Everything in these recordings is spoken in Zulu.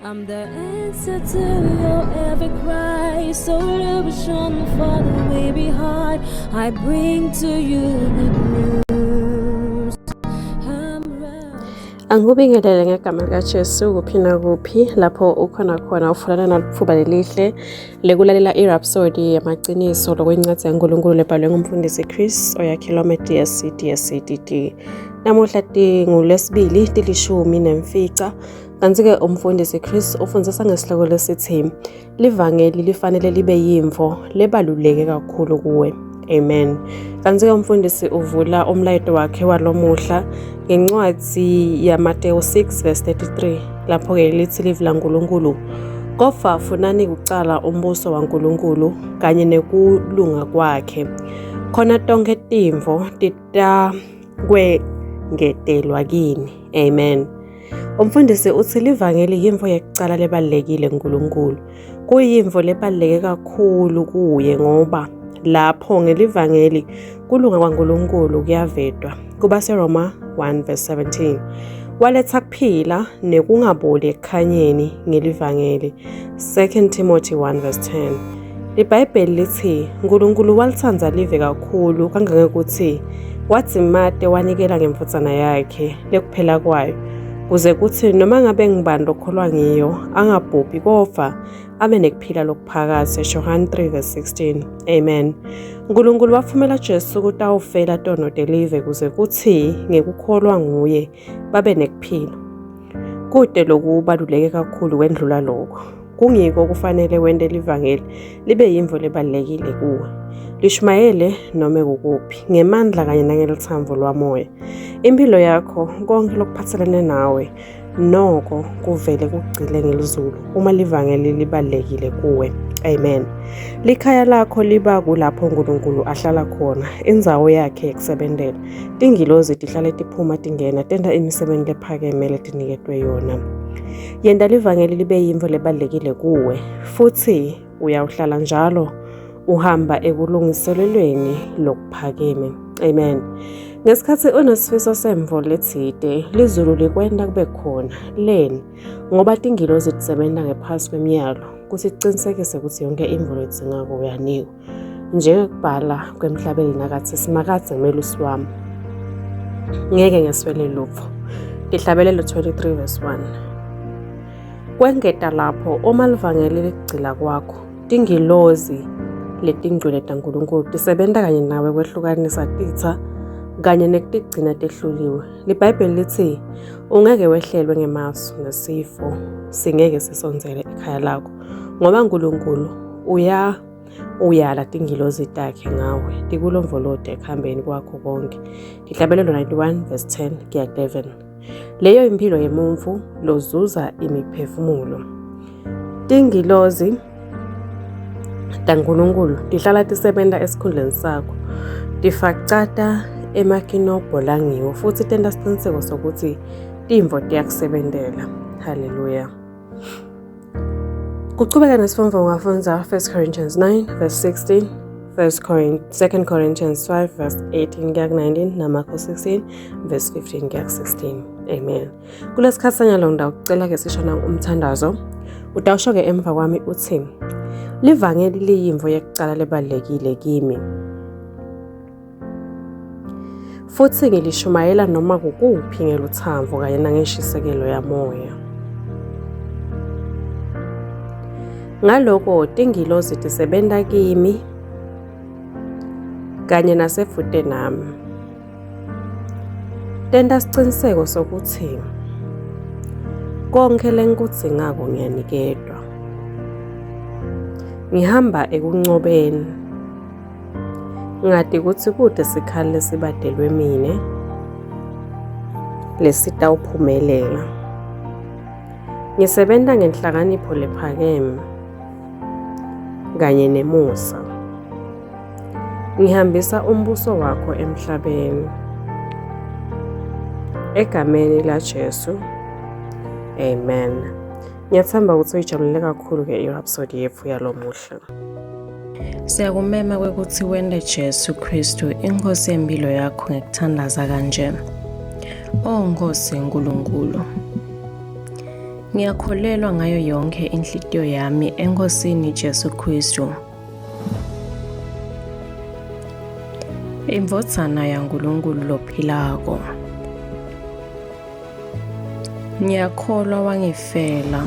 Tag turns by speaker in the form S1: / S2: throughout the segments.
S1: I'm the answer to your every cry, solution for the weary heart. I bring to you good news. I'm
S2: Angikubingelele ngegama likaJesu kuphi nakuphi lapho ukhona khona ufulana nalithuba lelihle lekulalela iRhapsody yamaqiniso lokwencwadi yaNkulunkulu lebhalwe ngumfundisi Chris oyakhelwa DSC DSCDD. Namuhla tinguLwesibili 15. Kanti-ke umfundisi Chris ufundisa ngesihloko lesithi livangeli lifanele libe yimvo lebaluleke kakhulu kuwe. Amen. Kanti-ke umfundisi uvula umlayeto wakhe walomuhla ngencwadi yaMateyu 6 verse 33 lapho-ke lithi livi laNkulunkulu kodwa funani kucala umbuso waNkulunkulu kanye nekulunga kwakhe khona tonke timvo titakwengetelwa kini. Amen. Umfundisi uthi livangeli yimvo yekucala lebalulekile kuNkulunkulu. Kuyimvo lebaluleke kakhulu kuye ngoba lapho ngelivangeli kulunga kwaNkulunkulu kuyavetwa. KubaseRoma 1 verse 17. Waletha kuphila nekungaboli ekukhanyeni ngelivangeli. 2 Timothy 1 verse 10. LiBhayibheli lithi uNkulunkulu walithanda live kakhulu kangangokuthi wadzimate wanikela ngemfutsana yakhe lekuphela kwayo kuze kuthi noma ngabe ngibani lokholwa ngiyo angabhubhi kodwa abe nekuphila lokuphakadze. John 3 verse 16. Amen. uNkulunkulu wathumela Jesu ukuthi awufela tono telive kuze kuthi ngekukholwa nguye babe nekuphila. Kude lokubaluleke kakhulu kwendlula lokho. Kungiko kufanele wente livangeli libe yimvo lebalulekile kuwe. Lishumayele noma kukuphi ngemandla kanye nangelithambo lwamoya. Impilo yakho konke lokuphathelene nawe noko kuvele kugcile ngelizulu uma livangeli libalulekile kuwe. Amen. Likhaya lakho liba kulapho uNkulunkulu ahlala khona, indzawo yakhe yekusebentela. Tingilozi tihlale tiphuma tingena tenta imisebenzi lephakeme letiniketwe yona. Yenta livangeli libe yintfo lebalulekile kuwe futhi uyawuhlala njalo uhamba ekulungiselelweni lokuphakeme. Amen. Ngesikhathi unesifiso semvo letsite, lizulu likwenta kube khona leni ngoba tingilozi tisebenta ngephasi kwemiyalo kutsi ticinisekise kutsi yonke imvo loyidzingako uyanikwa. Njengekubhala kwemhlabeli nakathi simakadze melusi wami ngeke ngeswele lutfo. Tihlabelelo 23 verse 1. Kwengeta lapho uma livangeli likugcila kwakho, tingilozi letingcwele taNkulunkulu tisebenta kanye nawe kwehlukanisa titsa kanye nekutigcina tehluliwe. LiBhayibheli lithi ungeke wehlelwe ngemasu nesifo singeke sisondzele ekhaya lakho ngoba uNkulunkulu uya uyala tingilozi takhe ngawe tikulomvolote ekuhambeni kwakho konke. Tihlabelelo 91 verse 10 kuya 11. Leyo impilo yemuntfu lozuza imiphefumulo. Tingilozi taNkulunkulu tihlala tisebenta esikhundleni sakho. Tifacata emakinobho langiwo futhi tenta siciniseko sokuthi timvo tiyakusebentela. Haleluya. Kuchubeka nesifundvo ungafundza 1 Corinthians 9 verse 16, 2 Corinthians 5 verse 18 kuya ku-19 naMarko 16 verse 15 kuya ku-16. Amen. Kulesikhathi sanyalo ngidawukucela ke sishona umthandazo. Utawusho ke emva kwami uthi livangeli liyimvo yekucala lebalulekile kimi. Futhi ngilishumayela noma kukuphi ngeluthambo kanye nangeshisekelo yamoya. Ngaloko tingilozi tisebenta kimi kanye nasefute nami. Tenta siciniseko sokuthi konke lengikudzingako ngiyanikedwa. Ngihamba ekuncobeni. Ngati kutsi kute sikhali lesibadelwe mine lesitawuphumelela. Ngisebenta ngenhlakanipho lephakeme kanye nemusa. Ngihambisa umbuso wakho emhlabeni. Egameni laJesu. Amen. Ngiyathemba ukuthi uyijabulele kakhulu-ke i-Rhapsody yethu yalomuhla.
S3: Siyakumema kwekuthi wente Jesu Kristu inkosi yempilo yakho ngekuthandaza kanje. O Nkosi Nkulunkulu, Ngiyakholelwa ngayo yonke inhlitiyo yami eNkosini Jesu Kristu. Indvodzana yaNkulunkulu lophilako. Ngiyakholwa wangifela.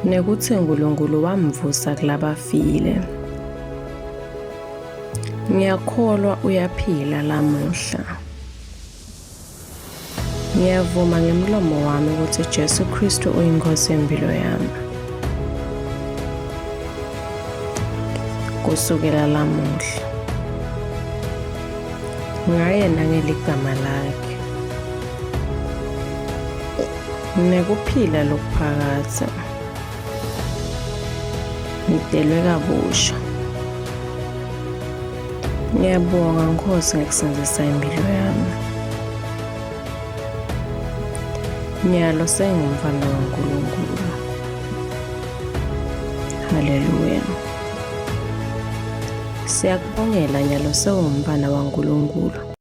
S3: Nekutsi uNkulunkulu wamvusa kulabafile. Ngiyakholwa uyaphila lamuhla. Ngiyavuma ngemlomo wami ukuthi Jesu Kristu uyiNkosi yempilo yami. Kusukela lamuhla. Ngaye nangeligama lakhe. Nekuphila lokuphakadze. Ngidelwe kabusha. Ngiyabonga Nkosi ngekusindzisa impilo yami. Nyalo sengumfana waNkulunkulu. Haleluya. Siyakubongela nyalo sewumfana waNkulunkulu.